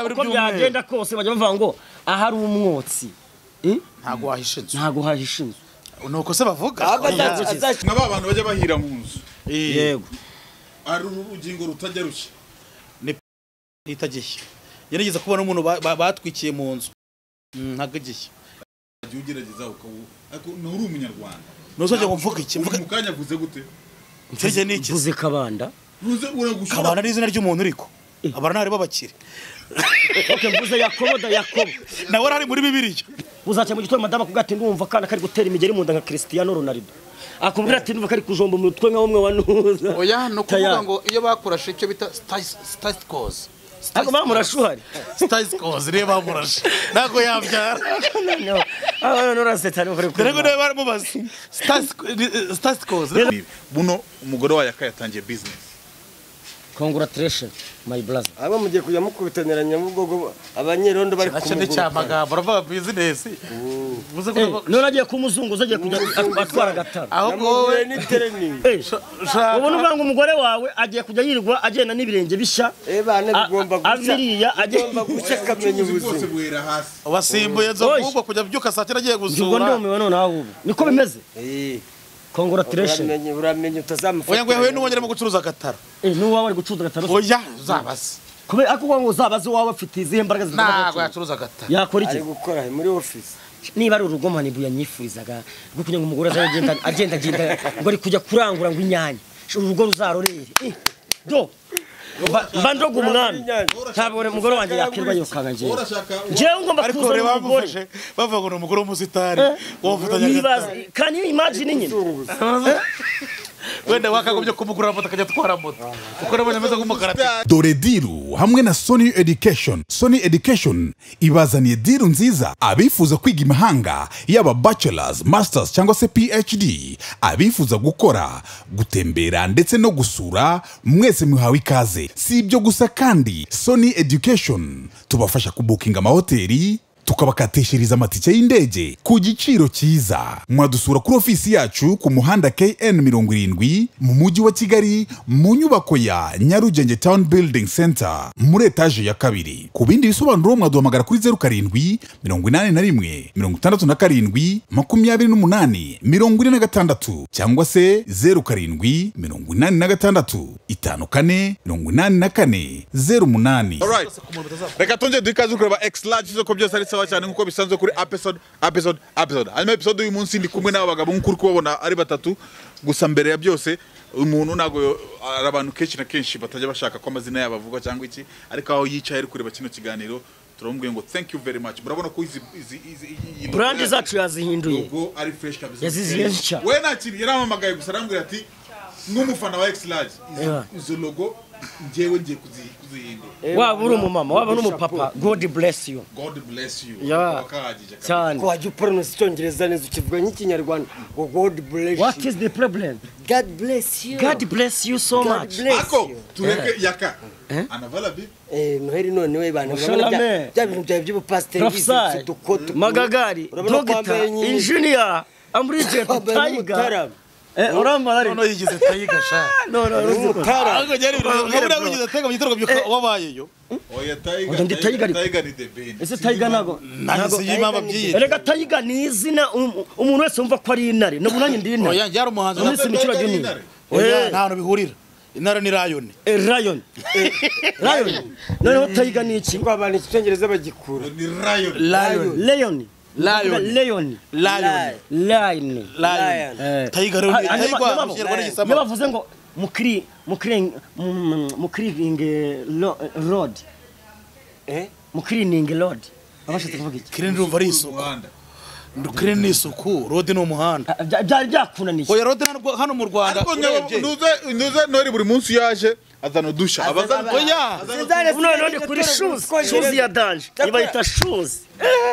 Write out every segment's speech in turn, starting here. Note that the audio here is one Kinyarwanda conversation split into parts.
Uko byagenda kose bajya bavuga ngo ahari umwotsi ntago wahisha inzu, ntago wahisha inzu. Nuko se bavuga nka ba bantu bajya bahira mu nzu. Yego, ari urugingo rutajya rushya ni itagiye. Yarigeze kubona umuntu batwikiye mu nzu ntago igiye. Jya ugerageza ukawu ariko nturi umunyarwanda. Nuzajya ngo mvuge iki? Mvuge mu kanya avuze gute? Mvuge niki? Mvuze Kabanda. Ntuze uragushura. Kabanda ni izina ry'umuntu uriko. Abana ari babakire. Okay, mvuze Yakobo da Yakobo. Nawe ari muri Bibiliya. Uzaca mu gitondo madama kuvuga ati ndumva kana kari gutera imigeri mu nda nka Cristiano Ronaldo. Akubwira ati ndumva kari kujomba umutwe nka umwe wa nuza. Oya, no kuvuga ngo iyo bakurashe icyo bita stascos. Ako bamurashuhari. Stascos reba bamurashe. Nako yabyara. Ah, no rasetana ukore. Dore ngo baramubaza. Stascos. Buno umugore wa Yaka yatangiye business. Congratulations my brother. Aba mugiye kujya mukubitanira Nyabugogo abanyerondo bari kumugura. Cyane cyamagambo uravuga business. Uvuze ko none agiye kumuzunguza agiye kujya atwara gatara. Ahubwo we ni training. Ubona ubanga umugore wawe agiye kujya yirirwa agenda n'ibirenge bishya. Eh bana bigomba guca. Aziriya agiye guca kamenya ubuzima. Bwera hasi. Wasimbuye nzo kujya byuka saa 9 agiye gusura. Ubwo ndumiwe none ahubwo. Niko bimeze? Eh. Congratulations. Uramenye utazamufata. Oya ngo yahuye n'uwongera mu gucuruza agatara. Eh n'uwawe ari gucuruza agatara. Oya uzabaze. Kube ako ngo uzabaze wawe afite izihe mbaraga zituma. Ntago yacuruza agatara. Yakora iki? Ari gukora muri office. Niba ari urugomane buya nyifurizaga rwo kugira ngo umugore azagenda agenda agenda ngo ari kujya kurangura ngo inyanya. Urugo ruzarorere. Do. Mba ndoga umwami. Ntabwo umugore wanjye yakirwa yokanga ngiye. Njewe ngomba kuza umugore. Bavuga ngo umugore w'umusitari wofatanya agatara. Can you imagine nyine? Wenda wakagobye kumugura moto akajya atwara moto. Kuko nabonye ameze nk'umukarate. Dore diru hamwe na Sony Education. Sony Education ibazaniye diru nziza abifuza kwiga imahanga yaba bachelors, masters cyangwa se PhD, abifuza gukora, gutembera ndetse no gusura, mwese muhawe ikaze. Si ibyo gusa kandi Sony Education tubafasha kubukinga amahoteli, tukabakatishiriza amatike y'indege ku giciro cyiza. Mwadusura kuri ofisi yacu ku muhanda KN 70 mu mujyi wa Kigali mu nyubako ya Nyarugenge Town Building Center muri etaje ya 2. Ku bindi bisobanuro mwaduhamagara kuri 07 81 67 28 46 cyangwa se 07 86 54 84 08. Alright, reka tonje dukaze kureba X large zo ko byose ari sawa cyane nkuko bisanzwe kuri episode. Hanyuma episode uyu munsi ndi kumwe n'aba bagabo nk'uko kubabona ari batatu. Gusa mbere ya byose umuntu nago ari abantu kenshi na kenshi batajya bashaka ko amazina yabo avugwa cyangwa iki, ariko aho yicaye ari kureba kino kiganiro turamubwiye ngo thank you very much. Murabona ko izi brand zacu yazihinduye, logo ari fresh kabisa, yazizinduye. We nta kintu yaramamagaye gusa arambwira ati nk'umufana wa X large izo logo njewe ngiye kuzihindura. Waba uri umumama waba n'umupapa, God bless you. God bless you. Cyane. Ko wajya upronounce icyongereza neza ukivuga nk'ikinyarwanda ngo God bless you. What is the problem? God bless you. God bless you so much. Ako tureke Yaka anavala bi Noheli none we bana urabona bya bintu byawe by'ubupasiteri bizi dukoto magagari dogita engineer amurije Tiger. Urambara none yigize Tiger sha. No umutara. Ahubwo byari birabura yigize Tiger mu gitaramo byuka wabayeyo. Oya Tiger. Ndi Tiger. Tiger ni the ben. Ese Tiger nago nago impamvu byiyita. Erega Tiger ni izina umuntu wese umva ko ari intare. No nanjye ndi intare. Oya yari umuhanzi wese mikiro junior. Oya nta hantu bihurira. Intare ni Lion. Lion. Lion. Noneho Tiger ni iki? Ngo abantu icyongereza bagikura. Ni Lion. Lion. Lion. Lion. Lion. Lion. Lion. Lion. Tiger Tiger mu kinyarwanda gisama. Iyo bavuze ngo mukiri road. Mukirining road. Abashatse kuvuga iki? Clean ndumva ari isuku. Clean ni isuku, road ni umuhanda. Byari byakunaniye. Oya road hano mu Rwanda. Ntuze Noheli buri munsi yaje azana udusha. Abazana oya. None kuri shoes, shoes ya danger. Ibayita shoes.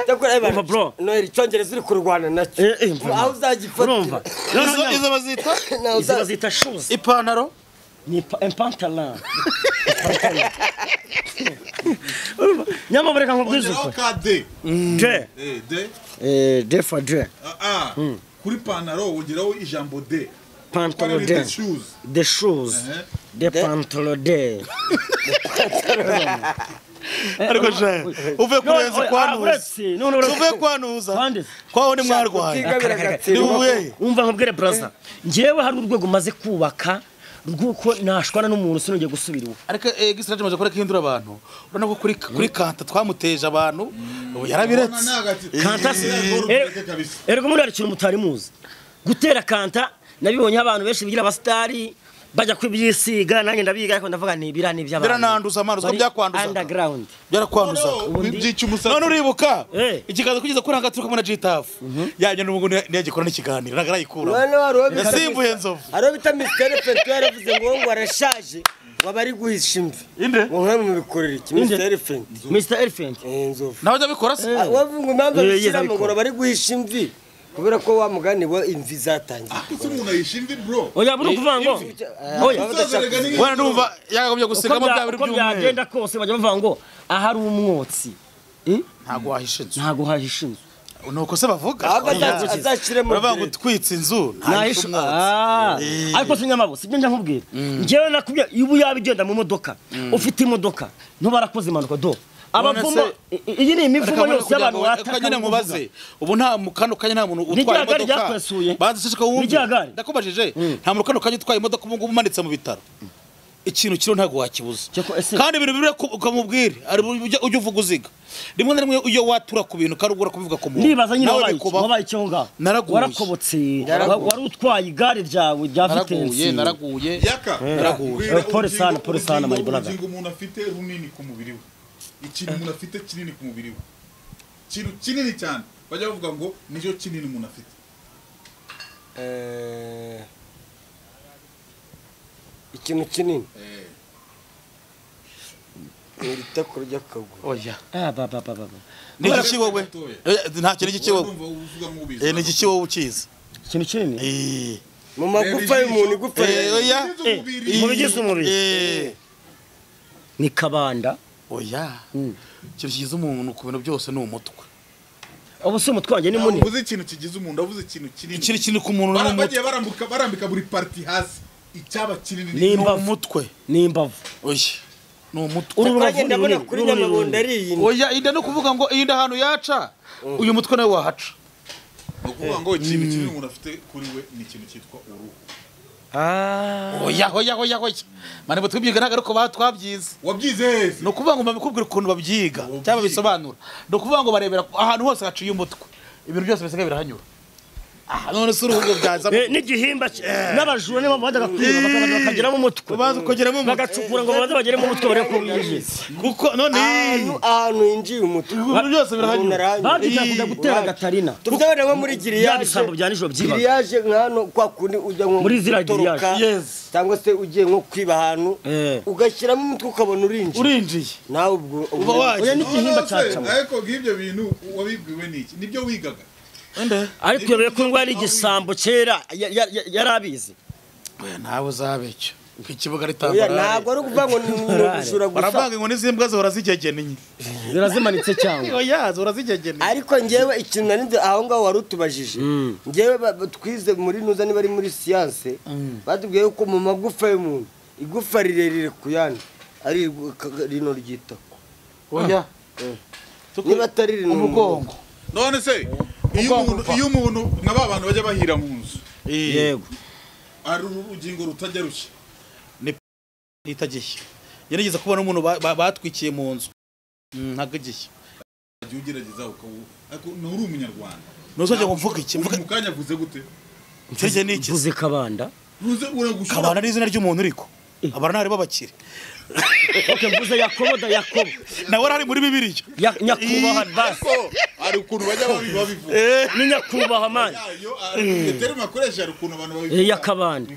Ndakora bro. Noheli icyongereza uri kurwana nacyo. Aho uzagifatira. Izo bazita? Izo bazita shoes. Ipantaro? Ni pantalon. Nyamara reka nkubwize uko. D. D. D. D for D. Kuri pantaro wongeraho ijambo D. Pantalon D. The shoes. The pantalon D. Ariko je uvuye kurenza kwanuza. Uvuye kwanuza. Kwaho ni mwarwaye. Ni ubuye. Umva nkubwire brother. Njyewe hari urwego maze kubaka rwuko nashwana n'umuntu sinongeye gusubira uwo. Ariko gisiraje maze kora kihindura abantu. Urabona ko kuri kanta twamuteje abantu yarabiretse. Kanta erego muri ari kintu mutari muzi. Gutera kanta nabibonye abantu benshi bigira abastari bajya kwibyisiga nanjye ndabiga ariko ndavuga ni ibira ni by'abantu. Birananduza amazi ko byakwanduza. Underground. Byarakwanduza. Byica umusatsi. None uribuka ikigazo kugeza kuri hanga turi kumwe na Gitaf. Yajya n'ubwo ntiyagikora n'ikiganiro nagarayikura. Yasimbuye nzovu. Haro bita Mr. Elephant yaravuze ngo arashaje ngo bari guhisha imvi. Ngo nkamwe mubikorera iki Mr. Elephant. Mr. Elephant. Nzovu. Nawe ajya bikora se? Wavuga impamvu abishyiramo ngo bari guhisha imvi. Kubera ko wa mugani wa imvi zatangiye. Akutse umuntu ayisha imvi bro. Oya buri kuvuga ngo. Oya. Wana ndumva yakagombye gusigamo bya biri byumwe. Byagenda kose bajya bavuga ngo ahari umwotsi. Ntago wahisha inzu. Ntago wahisha inzu. Nuko se bavuga. Azashiremo. Baravuga ngo utwitse inzu ntahisha umwotsi. Ariko sinyamabo sibyo njya nkubwira. Njyewe nakubye ibu yabigenda mu modoka. Ufite imodoka ntubarakoze impanuka do. Abavumo iyi ni imivumo yose y'abantu wataka nyine nkubaze ubu nta mukano kanya nta muntu utwaye imodoka banze ceceka wumve ndakubajije nta muntu kano kanya utwaye imodoka ubu ngubu umanitse mu bitaro ikintu kiro ntago wakibuza kandi ibintu bibire ukamubwira ari ujya uvuga uziga rimwe na rimwe iyo watura ku bintu kandi ugura kubivuga ku muntu nibaza nyine wabaye icyo ngaho warakobotse wari utwaye igare ryawe rya vitensi naraguye naraguye pole sana pole sana my brother umuntu afite runini ku mubiri we ikintu umuntu afite kinini ku mubiri we ikintu kinini cyane bajya bavuga ngo nicyo kinini umuntu afite ikintu kinini itako ry'akaguru oya baba ni iki wowe nta kintu iki wowe ni iki wowe ukizi ikintu kinini mu magufa y'umuntu igufa oya mu bigize umubiri ni kabanda oya ikintu kigize umuntu ku bintu byose ni umutwe ubu se umutwe wanjye ni munini uvuze ikintu kigize umuntu avuze ikintu kinini ikintu kinini ku muntu ni umutwe bagiye barambuka barambika buri parti hasi icyaba kinini ni umutwe ni imbavu oya ni umutwe uru ndabona kuri Nyamabunda ari iyi oya inda no kuvuga ngo iyi ahantu yaca uyu mutwe nawe wahaca ni ukuvuga ngo ikintu kinini umuntu afite kuri we ni ikintu cyitwa uruhu oya oya oya oya mane twibyiga ntago ariko batwabyize wabyize no kuvuga ngo mbikubwira ukuntu babyiga cyangwa bisobanura no kuvuga ngo barebera ahantu hose haciye umutwe ibintu byose bisigaye birahanyura none se uruhu byaza n'igihimba n'abajura nibo bajyaga kwiba bakageramo umutwe baza kugeramo umutwe bagacukura ngo baze bagere mu mutwe bare ko winjiye kuko none ahantu hinjiye umutwe ibintu byose birahanyura babyita kujya gutera gatarina tubyabona nko muri giriyaje bisambo bya nijoro byiba giriyaje nkano kwa kundi ujya nko muri zira giriyaje yes cyangwa se ugiye nko kwiba ahantu ugashyiramo umutwe ukabona urinjiye nawe ubwo uba waje oya n'igihimba cyacamo ariko ngibyo bintu wabibwiwe n'iki nibyo wigaga ariko yobeye ko ngo ari igisambo kera yarabizi oya nawe uzabecyo ikibuga ritambara ntabwo ari ukuvuga ngo ni ubujura gusa baravuga ngo n'izimbwa zihora zigegenye zirazimanitse cyangwa oya zihora zigegenye ariko njyewe ikintu nari aho ngaho wari utubajije njyewe twize muri nuza niba ari muri siyanse batubwiye ko mu magufa y'umuntu igufa rirerire ku yandi ari rino ry'itako oya niba atari rino umugongo none se iyo umuntu nka ba bantu bajya bahira mu nzu yego ari urugingo rutajya rushya ni itagiye yarigeze kubona umuntu batwikiye mu nzu ntabwo igiye jya ugerageza ukawu ariko nturi umunyarwanda ntuzajya ngo mvuge iki mvuge mu kanya avuze gute mvuge ni iki mvuze kabanda kabanda ni izina ry'umuntu uriko abana ntari babakire okay mvuze Yakobo da Yakobo nawe ari muri Bibiliya nyakubahwa basi ari ukuntu bajya babivuga ni nyakubahwa man terme akoresha ari ukuntu abantu babivuga yakabanda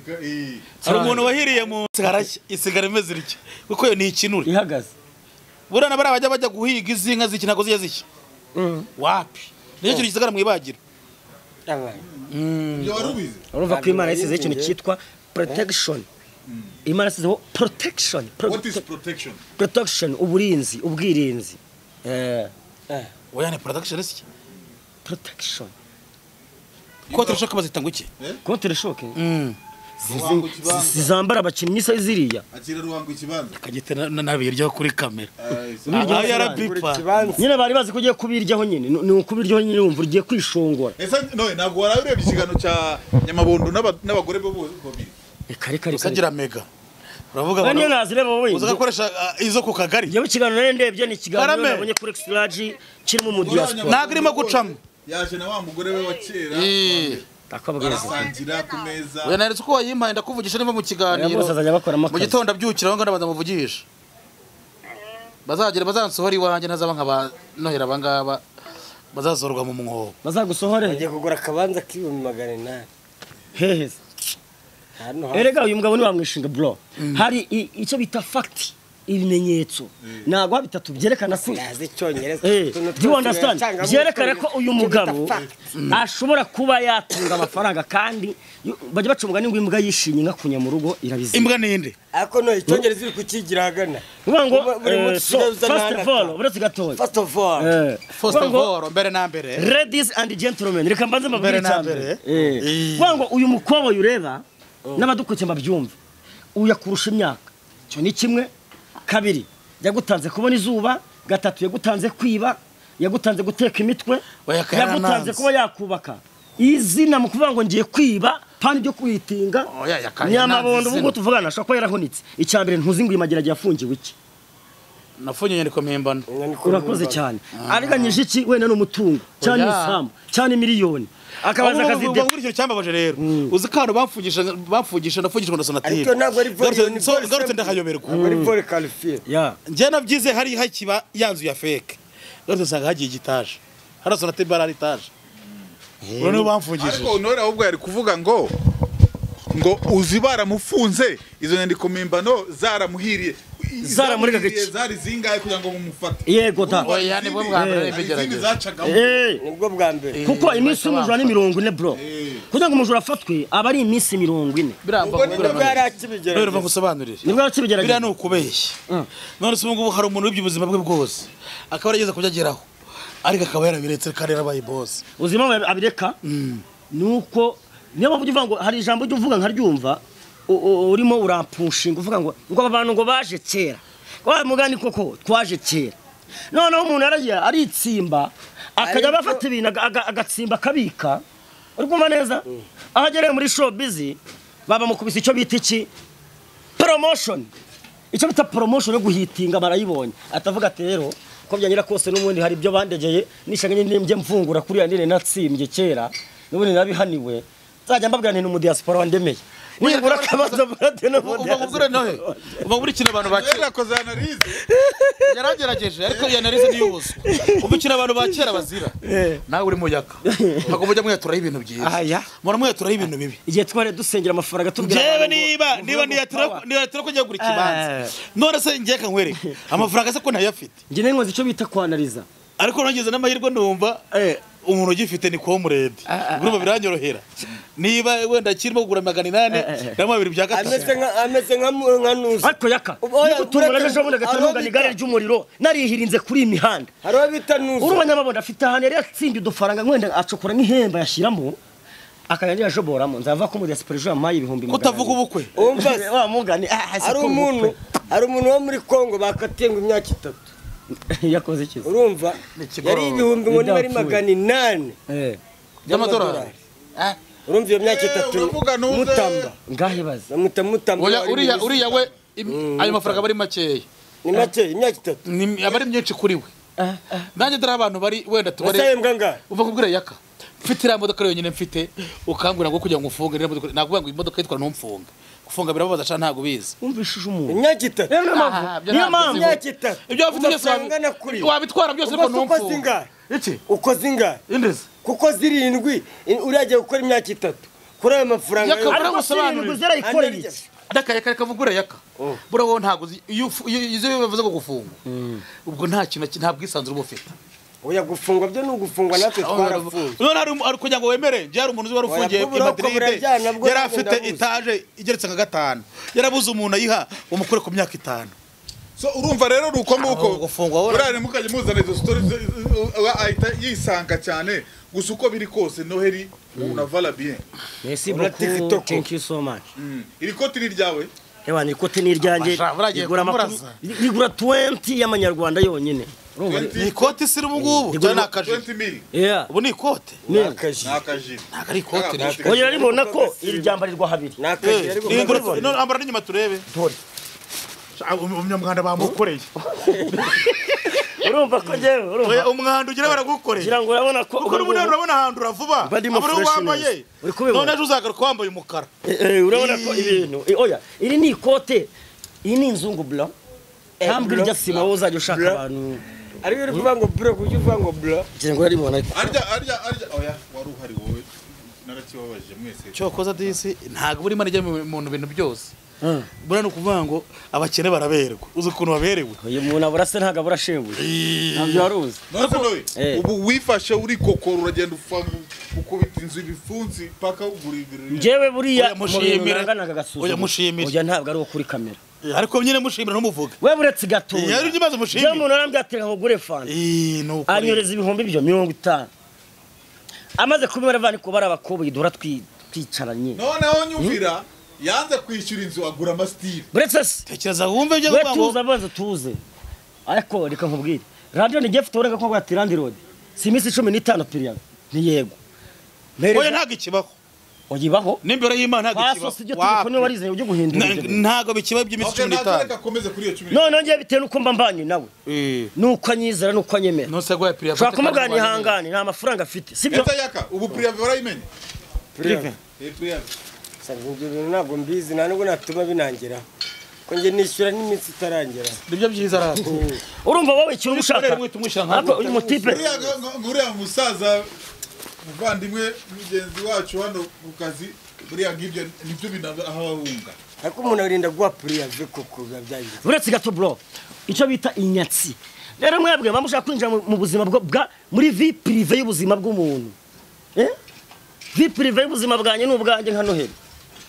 hari umuntu wahiriye mu nsi isigara imeze iryo kuko yo ni ikinure ihagaze burana bari abajya bajya guhiga izi nka ziki ntago zijya zishya wapi nicyo kintu gisigara mu ibagiro ibyo wari ubizi urumva ko Imana yasizeho ikintu cyitwa protection Imana yasizeho protection. What is protection? Protection uburinzi ubwirinzi. Oya ni protection iki? Protection. Contre choc bazita ngo iki? Contre choc? Zizambara abakinnyi se ziriya. Akira Ruhango ikibanza. Kagite nabiryaho kuri kamera. Aho yarabipa. Nyine bari bazi ko ugiye kubiryaho nyine. Ni ukubiryaho nyine wumva ugiye kwishongora. Ese no ntabwo warabirebye ikiganiro cya Nyamabondo n'abagore bo babiri. Kare kare. Usagira mega. Uravuga ngo nazireba wowe. Uzakoresha izo ku kagari. Yewe ikiganiro nari ndebye ni ikiganiro nabonye kuri X-Large kirimo mu diaspora. Ntabwo irimo gucamo. Yaje na wa mugore we wa kera. Barasangira ku meza. Oya naretse uko wayimpaye ndakuvugisha niba mu kiganiro. Mu gitondo abyukira aho ngana bazamuvugisha. Bazagera bazansohora iwanjye ntazaba nka nohera abangaba bazazorwa mu mwobo. Bazagusohore. Agiye kugura akabanza k'800,000. Hehe. Erega uyu mugabo ni wamwishinga bro. Hari icyo bita fact ibimenyetso. Nagwa bitatu byerekana ko yazi icyongereza. Do you understand? Byerekana ko uyu mugabo ashobora kuba yatunga amafaranga kandi bajya baca umugani ngo imbwa yishinye inka kunya mu rugo irabizi. Imbwa ninde? Ako no icyongereza iri kukigira hagana. Uvuga ngo first of all, uretse gatoya. First of all. First of all, mbere na mbere. Ladies and gentlemen, reka mbanze mbabwire cyane. Uvuga ngo uyu mukobwa ureba n'abadukurikiye babyumva. Uyakurusha imyaka. Cyo ni kimwe. Kabiri yagutanze kubona izuba, gatatu yagutanze kwiba, yagutanze guteka imitwe, yagutanze kuba yakubaka izina mu kuvuga ngo ngiye kwiba pani byo kwitinga. Nyamabondo ubwo tuvugana ashobora kuba yarahunitse. Icyambere ntuzi ngo imagira yafungiwe iki. Nafunye inyandiko mpimbano. Urakoze cyane. Ariganyije iki wenda n'umutungo cyane isambu cyane miliyoni. Akabaza akazide. Ubwo icyo cyambabaje rero. Uzi kantu bamfugisha nafungishwa na Sonatire. Ariko ntabwo ari volley. Garutse ndakayoberwa. Ari volley qualifié. Ya. Nje nabyize hari hakiba yanzu ya fake. Garutse sanga hagiye gitaje. Hara Sonatire barari itaje. Urone bamfungishije. Ariko nore ahubwo yari kuvuga ngo uzi baramufunze izo nyandiko mpimbano zaramuhiriye. Zaramurega gake. Zari zingaye kugira ngo mumufate. Yego ta. Oya nibwo bwa mbere bigerageje. Nibwo bwa mbere. Kuko iminsi umujura ni 40 bro. Kugira ngo umujura afatwe aba ari iminsi 40. Biramba nibwo yarakibigerageza. None bagusobanurire. Nibwo yarakibigerageza. Biriya ni ukubeshya. None se ubu hari umuntu wibye ubuzima bwe bwose. Akaba yarageze kubyageraho. Ariko akaba yarabiretse kandi yarabaye boss. Uzima abireka? Nuko niyo mpamvu uvuga ngo hari ijambo ujya uvuga nkaryumva urimo urampushinga uvuga ngo aba bantu ngo baje kera. Wa mugani koko twaje kera. Noneho umuntu aragiye aritsimba akajya bafata ibintu agatsimba akabika. Uri kumva neza? Aho agereye muri showbiz baba mukubise icyo bita iki? Promotion. Icyo bita promotion yo guhitinga barayibonye. Atavuga ati rero ko byanyira kose n'ubundi hari ibyo bandegeye nishanga n'imbye mfungura kuri ya nire natsimbye kera n'ubundi nabihaniwe. Nzajya mbabwira nti mu diaspora wandemeye. Nibura kabaza burate no mu diaspora. Uba buri kintu abantu bakera yakoze analyse. Yaragerageje ariko iyo analyse ni yubuzwe. Ubu kintu abantu bakera bazira. Nawe uri muyaka. Ntabwo mujya mwiyaturaho ibintu byiza. Mura mwiyaturaho ibintu bibi. Igihe tware dusengera amafaranga tubwira. Jewe niba niyatura ko ngiye kugura ikibanza. None se ngiye kankwereke. Amafaranga se ko ntayafite. Ngiye nkoze icyo bita kwanaliza. Ariko nageze n'amahirwe ndumva umuntu ugifite ni komurede. Urumva biranyorohera. Niba wenda kirimo kugura 800 na 2 bya gatatu. Ameze nka nuza. Ariko yaka. Nigutumura ejo bundi gatanunga ni gare ry'umuriro narihirinze kuri imihanda. Hari abita nuza. Urumva Nyamabondo afite ahantu yari yatsindiye udufaranga ngwenda acukura nk'ihemba yashiramo. Akajya yashoboramo nzava ko mu diaspora ejo yamaye 200,000. Kutavuga ubukwe. Umva wa mugani hari umuntu wo muri Kongo bakatiye ngo imyaka 3. Yakoze iki? Urumva yari ibihumbi ngo niba ari 800 by'amadolari. Urumva iyo myaka 3 mutamba ngahe baza mutamba. Oya uriya we ayo mafaranga bari makeya. Ni make imyaka 3. Ni abari myinshi kuri we. Nanjye dore abantu bari wenda tubare. Wasembwa ngahe? Uva kubwira yaka. Mfite iriya modoka yonyine mfite ukangura ngo kugira ngo ufunge iriya modoka nakuvuga ngo imodoka yitwa ntumfunge. Gufunga birababaza cyane ntago bizi. Umvishije umuntu. Imyaka 3. Niyo mpamvu. Imyaka 3. Ibyo wafite byose wabitwara byose ariko ntumfunge. Iki? Ukoze ingahe? Indezi. Kuko zirindwi uragiye gukora imyaka 3. Kuri ayo mafaranga ariko zirindwi zarayikoreye iki? Reka kavugure yaka. Bura wowe ntago iyo bivuze ngo gufunga. Ubwo nta kintu nta bwisanzure uba ufite. Oya gufungwa byo n'ugufungwa natwe twarafunzwe. None hari kugira ngo wemere njye hari umuntu uzi warufungiye i Madrid yari afite etaje igeretse nka 5 yarabuze umuntu ayiha umukure ku myaka 5. So urumva rero ruko nguko urare mukajye muzana izo stories ahita yisanga cyane Gusa uko biri kose Noheli unavala bien. Merci beaucoup. Thank you so much. Iri koti ni ryawe? Ewa ni koti ni iryanjye. Rigura 20 y'amanyarwanda yonyine. Ni ikoti siri ubu ngubu cyane akajiri. 20,000. Yeah. Ubu ni ikote. Ni akajiri. Ntabwo ari ikote. Oya ribona ko iri ryambarirwa habiri. Ni akajiri ariko. None ambara n'inyuma turebe. Dore. Umunyamwanda bamukoreye. Urumva ko njyewe urumva. Umwanda ugira baragukoreye. Ngira ngo urabona ko kuko n'umuntu urabona ahandura vuba. Abari wambaye. None ejo uzagaruka wambaye umukara. Urabona ko ibintu. Oya, iri ni ikote. Iyi ni inzungu blanc. Ntambwe irya sima wowe uzajya ushaka abantu. Ariko uri kuvuga ngo bro, kuki uvuga ngo bro? Ngira ngo uraribona ariko. Arya oya wari uhari wowe narakibabaje mwese. Cyokoza disi ntabwo burimo arya mu bintu byose. Bura no kuvuga ngo abakene baraberwa. Uzi ukuntu baberewe. Uyu muntu abura se ntabwo abura shebuye. Ntabyo waruzi. Ubu wifashe uri kokora uragenda ukubita inzu ibifunzi paka ugura ibirori. Njyewe buriya mushimira. Oya mushimira. Oya ntabwo ari uwo kuri kamera. Ariko nyine mushimira ntumuvuge. We buretse gatoya. Yari nyibazo mushimira. Njyewe umuntu arambwira ati nkugure fanta. Anyereza ibihumbi byo 50. Amaze kubimara vani ko bari abakoboyi duhora twicaranye. Noneho nyumvira yanze kwishyura inzu agura amastile. Buretse se. Tekereza wumve ibyo ngo. Tuza abanza tuze. Ariko reka nkubwire. Radio ni gift urenga ko ati Land Road. Si iminsi 15 piriya. Ni yego. Oya ntabwo ikibaho. Oyibaho. N'imbere y'Imana ntabwo ikibaho. Waso sibyo telefone warizeye ujye guhindura. Ntabwo bikibaho by'iminsi 15. Reka komeze kuri iyo 15. None ngiye bitewe nuko mba mbanye nawe. Nuko anyizera nuko anyemera. Nose gwa piriya. Ushobora kumubwira ihangane nta mafaranga afite. Sibyo? Yaka ubu piriya warayimenye? Piriya. Piriya. Ibyo bintu ntabwo mbizi nta nubwo natuma binangira. Ko nge nishyura n'iminsi itarangira. Nibyo byiza rata. Urumva wowe ikintu ushaka. Ariko uyu mutipe uriya musaza muvandimwe mugenzi wacu hano ku kazi buriya ngibyo nibyo binahunga. Ariko umuntu arinda guha piriya koko biba byagize. Uretse gato bro. Icyo bita inyatsi. Rero mwebwe bamushaka kwinjira mu buzima bwa muri vie privée y'ubuzima bw'umuntu. Vie privée y'ubuzima bwanjye n'ubwanjye nka Noheli.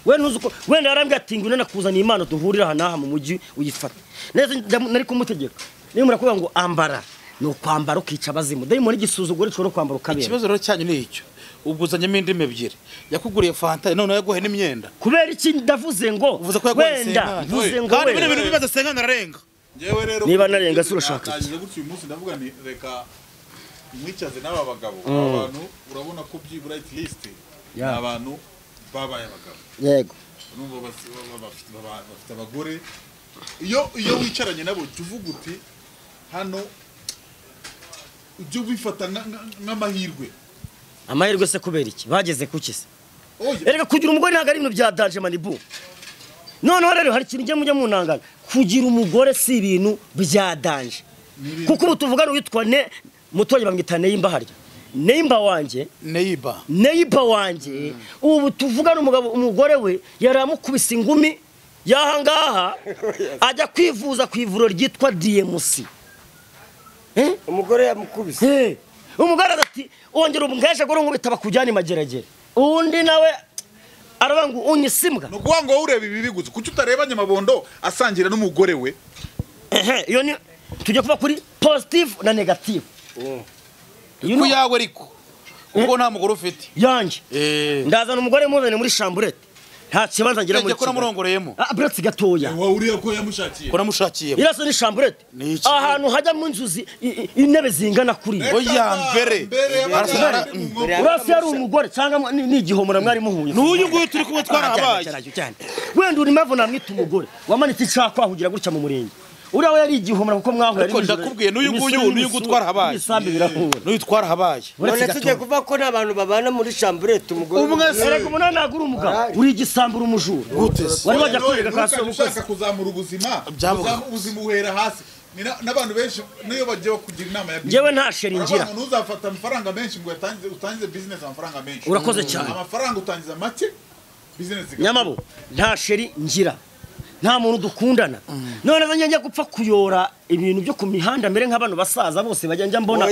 We ntuzi ko wenda yarambwiye ati ngwino nakuzaniye impano duhurira aha n'aha mu mujyi uyifata. Neza nari kumutegeka. Niba murakuvuga ngo ambara ni ukwambara ukica abazimu. Dayimoni igisuzuguro cyo no kwambara ukabera. Ikibazo rero cyanyu ni icyo. Ubuzanyemo indimi ebyiri. Yakuguriye fanta none yaguhe n'imyenda. Kubera iki ndavuze ngo wenda mvuze ngo kandi bino bintu bibaza senga nararenga. Njyewe rero niba narenga se urashaka iki? Nagize gutyo uyu munsi ndavuga ni reka mwicaze n'aba bagabo. Abantu urabona ko byibura at least abantu babaye abagabo. Yego. Numva bafite abagore. Iyo wicaranye nabo jya uvuga uti hano ujye ubifata nk'amahirwe. Amahirwe se kubera iki? Bageze kuki se? Erega kugira umugore ntabwo ari ibintu bya danger manibu. Noneho rero hari ikintu mujya munangana. Kugira umugore si ibintu bya danger. Kuko ubu tuvugana witwa ne mutoye bamwita Neyimba harya. Neyimba wanjye, Neiba wanjye, ubu tuvugana umugabo umugore we yaramukubise ingumi yahangaha ajya kwivuza ku ivuriro ryitwa DMC. Umugore yamukubise. Umugore ati ongera ubungesha gore nkubita bakujyana imageragere. Undi nawe aravuga ngo unyisimbwa. No kuvuga ngo ureba ibi biguze kuki utareba Nyamabondo asangira n'umugore we? Iyo ni tujye kuva kuri positive na negative. Ku yawe ariko ubwo nta mugore ufite yanjye ndazana umugore muzane muri chambrette nta kibanza ngira muri ko namurongoreyemo buretse gatoya wowe uriya ko yamushakiye ko namushakiye iraso ni chambrette ahantu hajya mu nzuzi intebe zingana kuri oya mbere urasi yari umugore cyangwa ni igihomora mwari muhuye n'uyu nguyu turi kumwe twarabaye wenda uri mpamvu namwita umugore wamanitse icakwa ahugira gutya mu murenge uriya we yari igihomora kuko mwahuye ariko ndakubwiye n'uyu nguyu n'uyu gutwara habaye n'uyu twara habaye none tujye kuvuga ko n'abantu babana muri chambrette umugore umwe se erega umunani ntabwo uri umugabo uri igisambo uri umujura wari wajya kwereka ka so ushaka kuzamura ubuzima ubuzima uhera hasi n'abantu benshi niyo bagiye bakugira inama ya njyewe nta sheri ngira umuntu uzafata amafaranga menshi ngo utangize business amafaranga menshi urakoze cyane amafaranga utangiza make business nyamabo nta sheri ngira nta muntu dukundana none njye gupfa kuyora ibintu byo ku mihanda mbere nk'abantu basaza bose bajya njya mbona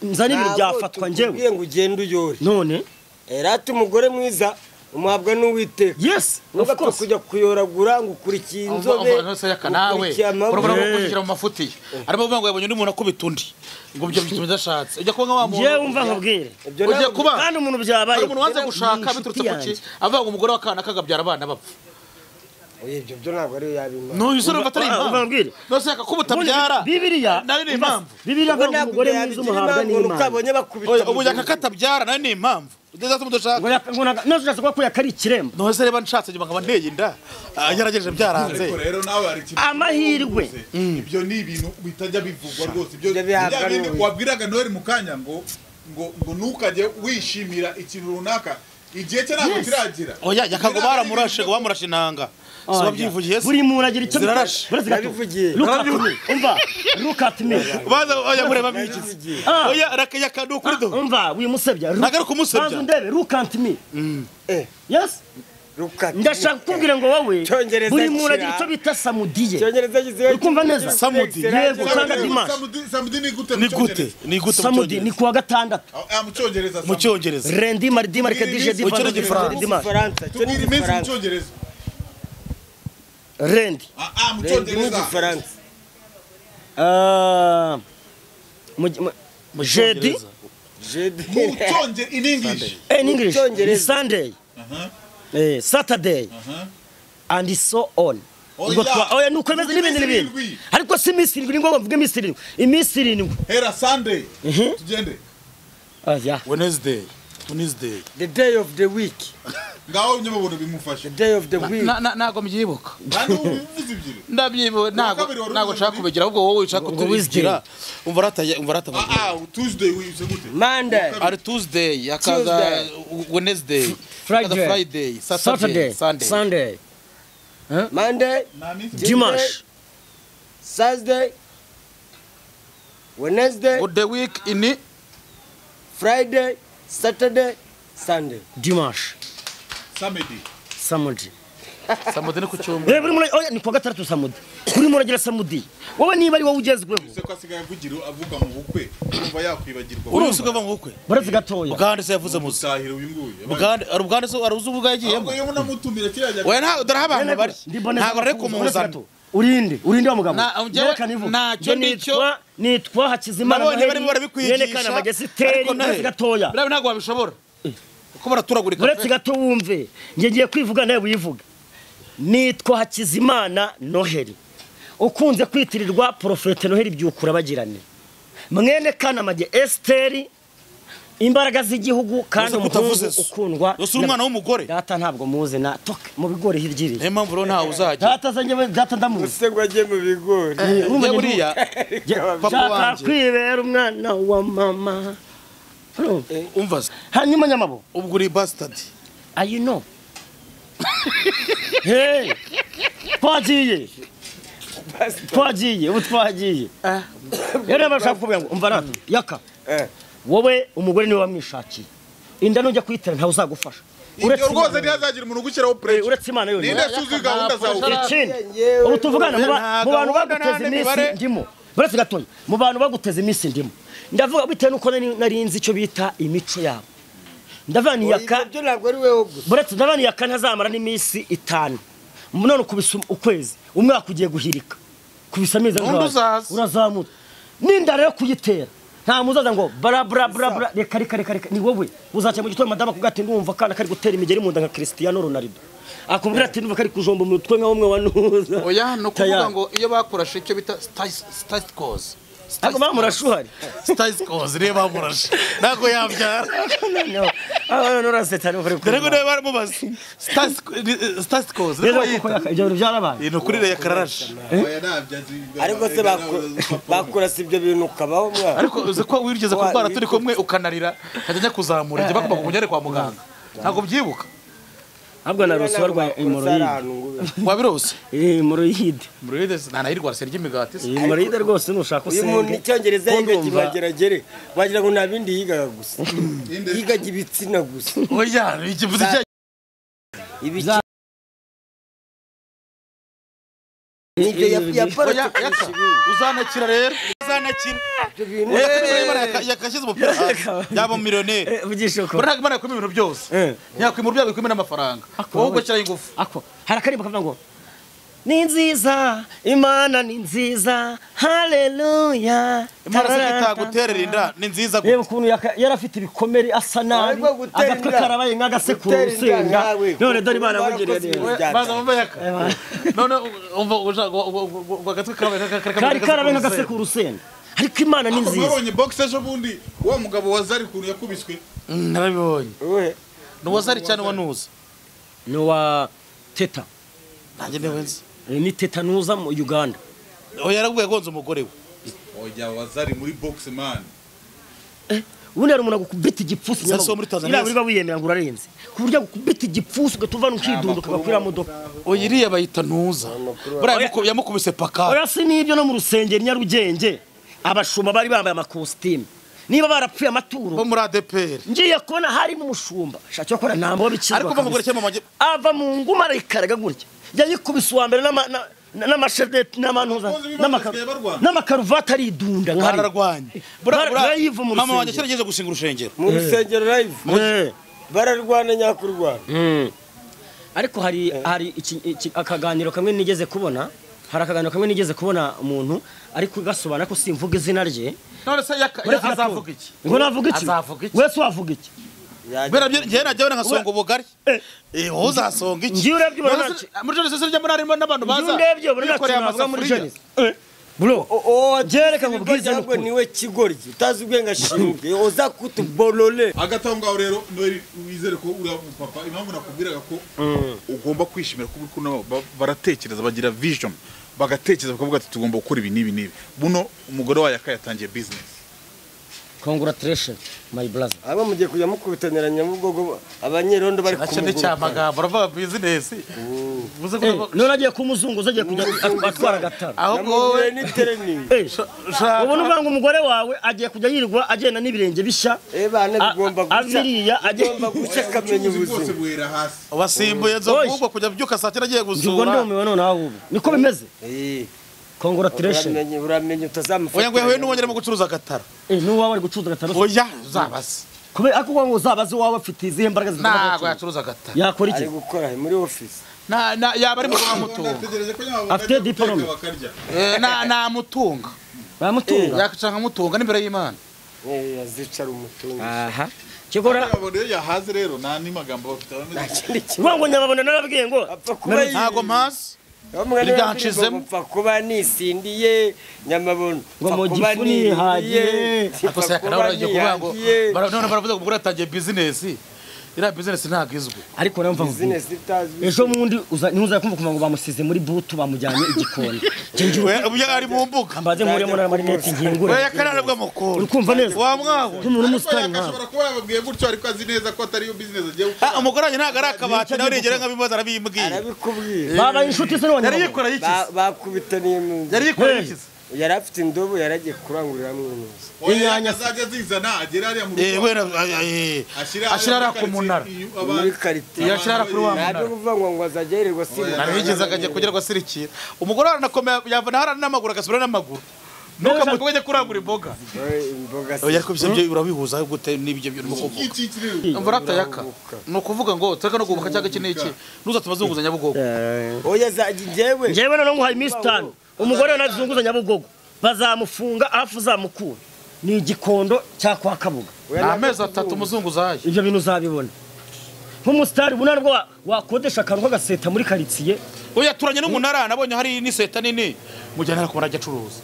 nzana ibintu byafatwa njyewe ngo ugende uyore none erata umugore mwiza Umuhabwa n'Uwiteka. Yes, of course. Kujya kuyoragura ngo ukurikiye inzobe. Nawe urabona ko gushyira mu mafuti. Arimo avuga ngo yabonye undi muntu akubita undi. Ngo ibyo bituma udashatse. Ujya kuba nka wa muntu. Yewe umva nkubwire. Ujya kuba kandi umuntu byabaye. Umuntu wanze gushaka biturutse ku ki? Avuga ngo umugore wa kana kagabyara abana bapfa. Oye ibyo byo ntabwo ari yabimana. No yusoro batari impamvu. No se yakakubutabyara. Bibiliya nayo ni impamvu. Bibiliya ngo umugore mwiza umuhabwa n'Imana. Ubu yakakatabyara nayo ni impamvu. Udazatuma udashaka. Ngo ngo ushatse kuba ko yakari ikiremba. No se reba nshatse nyuma nkaba nteye inda. Yaragejeje byaranze. Ariko rero nawe hari ikintu. Amahirwe. Ibyo ni ibintu bitajya bivugwa rwose. Ibyo wabwiraga Noel mukanya ngo ngo ntukajye wishimira ikintu runaka. Igihe cye ntabwo kiragira. Oya yakago baramurashe ngo bamurashe intanga. So babyivugiye se. Buri muntu agira icyo zirarashe. Barabivugiye. Look at me. Umva. Look at me. Baza oya mureba bikize. Oya rakayaka nukuri do. Umva wimusebya. Nagaruka umusebya. Banza ndebe look at me. Yes. Ndashaka kukubwira ngo wowe buri muntu agira icyo bita samudiye. Ukumva neza? Samudi. Yego cyangwa dimanche. Samudi ni gute? Ni gute? Ni gute? Samudi ni kuwa gatandatu. Mu Cyongereza. Mu Cyongereza. Rendi mardi mercredi jeudi vendredi dimanche. Tubwire iminsi mu Cyongereza. Rendi. Mu Cyongereza. Jeudi. Jeudi. Mu Cyongereza in English. In English. Sunday. Saturday. And so on. Oya nuko bimeze n'ibindi n'ibindi. Ariko si iminsi irindwi ni ngombwa mvuge iminsi irindwi. Iminsi irindwi. Hera Sunday. Tugende. Oya. Wednesday. The day of the week. Ngaho nyamubona bimufashe. The day of the week. Ntago mbyibuka. Kandi ubivuze ebyiri. Ndabyibuka ntago nshaka kubigira ahubwo wowe ushaka kutubigira. Umva rata Tuesday wize gute? Monday. Ari Tuesday akaza Wednesday. Friday, Saturday, Sunday. Monday, Dimanche, Thursday, Wednesday, the week in Friday, Saturday, Sunday. Dimanche. Samedi. Samedi. Samedi ni ku cyumweru. Buri muntu oya ni kuwa gatandatu samedi. Buri muntu agira samedi. Wowe niba ari wowe ugezweho. Ese ko asigaye avugira avuga mu bukwe, urumva yakwibagirwa. Urumva uvuga mu bukwe. Buretse gatoya. Bugande se yavuze mu sahira uyu nguyu. Bugande ari Bugande se aruzi uvuga yagiyemo. Ahubwo iyo munamutumira kirajya. Oya nta dore abantu bari. Ntabwo rero kumuzana. Urinde wa mugabo. Ntacyo nicyo nitwa Hakizimana. Nabonye barimo barabikwigisha. Yerekana magesiteri buretse gatoya. Birabe ntabwo wabishobora. Kuko baraturagurika. Buretse gato wumve. Ngiye ngiye kwivuga nawe wivuga. Nitwa Hakizimana Noheli. Ukunze kwitirirwa Profete Noheli byukura bagirane. Mwene Kanamage Esteri imbaraga z'igihugu kandi umuhungu ukundwa. Yose umwana w'umugore. Data ntabwo muze na toke mu bigori hiryiriye. Niyo mpamvu rero ntawe uzajya. Data zanjye data ndamuzi. Use ngo ajye mu bigori. Urumva buriya papa wanjye. Kwibera umwana wa mama. Umva. Hanyuma nyamabo. Ubwo uri bastard. I know. Hey! Twagiye. Twagiye, ubu twagiye. Rero bashaka kuvuga ngo umva rata yaka. Wowe umugore niwe wamwishakiye. Inda nujya kuyitera ntawe uzagufasha. Uretse rwose ntihazagira umuntu ugushyiraho pressure. Uretse Imana yonyine. Ninde suzi gahunda zawe. Ikindi ubu tuvugana mu bantu baguteza iminsi ndimo. Buretse gatoya. Mu bantu baguteza iminsi ndimo. Ndavuga bitewe nuko nari nzi icyo bita imico yabo. Ndavani yaka ibyo ntabwo ari wewe gusa. Buretse ndavani yaka ntazamara n'iminsi 5. None kubisa ukwezi umwaka ugiye guhirika. Kubisa amezi urazamuka. Ninda rero kuyitera. Nta muzaza ngo bra bra bra bra reka reka reka reka ni wowe uzaca mu gitondo madama kuvuga ati ndumva kana kari gutera imigeri mu nda nka Cristiano Ronaldo. Akubwira ati ndumva kari kujomba umutwe nka umwe wa nuza. Oya no kuvuga ngo iyo bakurashe icyo bita stars. Ntabwo bamurashuhari. Stars reba bamurashe. Ntabwo yabyara. No. Ah no raseta no kuri. Dore ko baramubaza. Stars cause. Ibyo bintu byarabaye. Ni ukuri reka kararashe. Oya ntabyo azi. Ariko se bakurasa ibyo bintu ukabaho mwana. Ariko uzi ko wirigeze kurwara turi kumwe ukanarira nkajya kuzamura njye bakubaka kunyare kwa muganga. Ntabwo byibuka. Ahubwo narose barwaye hemorrhoide. Wabirose? Hemorrhoide. Hemorrhoide ntanayirwara se ry'imigati se. Hemorrhoide rwose nushaka usenge. Uyu muntu icyongereza yiga kibageragere. Wagira ngo nta bindi yigaga gusa. Yigaga ibitsina gusa. Oya, ikivuze icyo Nibyo yaparotse. Uzanakira rero. Uzanakira. Yakashyize umupira hasi. Yaba miliyoneri. Buriya Imana yakwima ibintu byose. Ntiyakwima urubyaro, ikwima n'amafaranga. Wowe ugashyiraho ingufu. Ako hari akarimbo kavuga ngo ni nziza Imana ni nziza haleluya. Imana se itaguterera inda ni nziza gute? Reba ukuntu yari afite ibikomere asa nabi, agatwe karabaye nk'agasekuru usenga. None dore Imana yamugiriye neza. Baza mumbe yaka. None umva ushaka agatwe karabaye karabaye nk'agasekuru usenga. Ariko Imana ni nziza. Mwabonye box ejo bundi wa mugabo wa Zari kuntu yakubiswe? Narabibonye. Ni uwa Zari cyane wa Nuza? Ni uwa Teta. Nanjye niwe nzi. Ni Teta Nuza mu Uganda. Oya yaraguye agonze umugore we. Oya wa Zari muri box man. Ubundi hari umuntu agukubita igipfusi nyamara. Iriya wiyemera ngo urarenze. Ku buryo agukubita igipfusi ugatuvana ukidunda ukabakwira modoka. Oya iriya bayita Nuza. Buriya yamukubise paka. Oya si nibyo no mu rusengero Nyarugenge. Abashumba bari bambaye amakositimu. Niba barapfuye amaturo bo muri ADPR. Ngiye kubona harimo umushumba. Shaka cyo ntambo bikizwa. Ariko mugore cyo mama ava mu nguma arikaraga gutya. Yayikubise uwa mbere n'amashedeti n'amantuza n'amakaruvati aridunda nkari. Bararwanye. Mama wanjye cyarageze gushinga urusengero. Mu rusengero live. Bararwana nyakurwana. Ariko hari akaganiro kamwe nigeze kubona. Hari akaganiro kamwe nigeze kubona umuntu ariko gasobana ko simvuga izina rye. None se azavuga iki? Ngo navuga iki? Azavuga iki? Wese wavuga iki? Bera ngiye najya nkasonga ubugari. Wowe uzasonga iki? Ngiye urebye ubona muri Genesis ryo muri harimo n'abantu baza. Ngiye urebye ubona bikoreye muri Genesis. Bro, jereka ngo bwize n'ukuri niwe kigoryi utazi ubwenge ashinzwe oza kutubolole. Hagati aho ngaho rero Noel wizere ko uri papa, impamvu nakubwiraga ko ugomba kwishimira ko kuno baratekereza bagira vision, bagatekereza bakavuga ati tugomba gukora ibi n'ibi n'ibi. Buno umugore wawe yakayatangiye business. Congratulations my brother. Aba mugiye kujya mukubitanira Nyabugogo abanyerondo bari kumugura. Cyane cyamagambo baravuga business. Ubuze ko none agiye kumuzunguza agiye kujya atwara gataro. Ahubwo ni training. Ubona uvanga umugore wawe agiye kujya yirirwa agenda n'ibirenge bishya. Bana bigomba guca. Abiriya agomba guca kamenya ubuzima. Wasimbuye nzo kujya byuka saa 9 agiye gusura. Ubwo ndumiwe none ahubwo. Niko bimeze? Congratulations. Uramenye utazamufata. Oya ngo yahuye n'uwongera mu gucuruza agataro. N'uwawe ari gucuruza agataro. Oya uzabaze. Kubera ako ngo uzabaze wawe afite izihe mbaraga zituma. Ntabwo yacuruza agataro. Yakora iki? Ari gukora muri office. Na yaba ari mu mutunga. Afite diplome. Na mutunga. Bamutunga. Yakacanga mutunga n'imbere y'Imana. Azicara umutunga. Aha. Kigora abone yahaze rero nta ni magambo bafite bameze. Ngo nyababona narabwiye ngo ntago mpazi. Ibyanshizemo mpfa kuba nisindiye Nyamabono ngo mu gifu nihagiye. Ako se yakara uragiye kuvuga ngo none baravuga ngo umugore yatangiye business. Iriya business ntabwo izwi. Ariko nawe mva business itazwi. Ejo mundi uza kumva ngo bamusize muri butu bamujyanye igikoni. Ubu ari mu mbuga. Mbaze nkuremo na marinette nkingure. Oya karara bwa mukuru. Uri kumva neza? Wa mwaho. Umuntu umusitari nkawe. Ashobora kuba yababwiye gutyo ariko azi neza ko atari yo business agiye gukora. Umugore wanjye ntabwo ari akabati nawe regera nkabimubaza arabimbwiye. Arabikubwiye. Baba inshuti se n'abanyamaguru. Yari yikoreye iki? Bakubitaniye mu. Yari yikoreye iki? Yari afite indobo yaragiye kurangurira mu nzu. Inyanya azajya zizana agera hariya mu rugo. Ashyira ara ku munara. Muri karite. Yashyira ara kuri wa munara. Ntabwo kuvuga ngo azajya yirirwa sirikira. Narigeze akajya kugerwa sirikira. Umugore aranakomeye yavana hara n'amaguru agasubira n'amaguru. Ntukamutuge ajya kurangura imboga. Imboga. Oya ariko ibyo urabihuza gute n'ibyo urimo kuvuga? Imvura atayaka. Ni ukuvuga ngo tureka no guhubuka cyangwa iki n'iki. Ntuzatume azunguza Nyabugogo. Oya njyewe. Njyewe none nguhaye iminsi 5. Umugore nazunguza Nyabugogo bazamufunga afu zamukura. Ni igikondo cya kwa Kabuga. Amezi 3 umuzunguzaye. Ibyo bintu uzabibona. Nk'umusitari ubona rwo wakodesha akantu k'agaseta muri karitsiye. Oya turanye n'umunara nabonye hari n'iseta nini. Mujyana ku munara acuruza.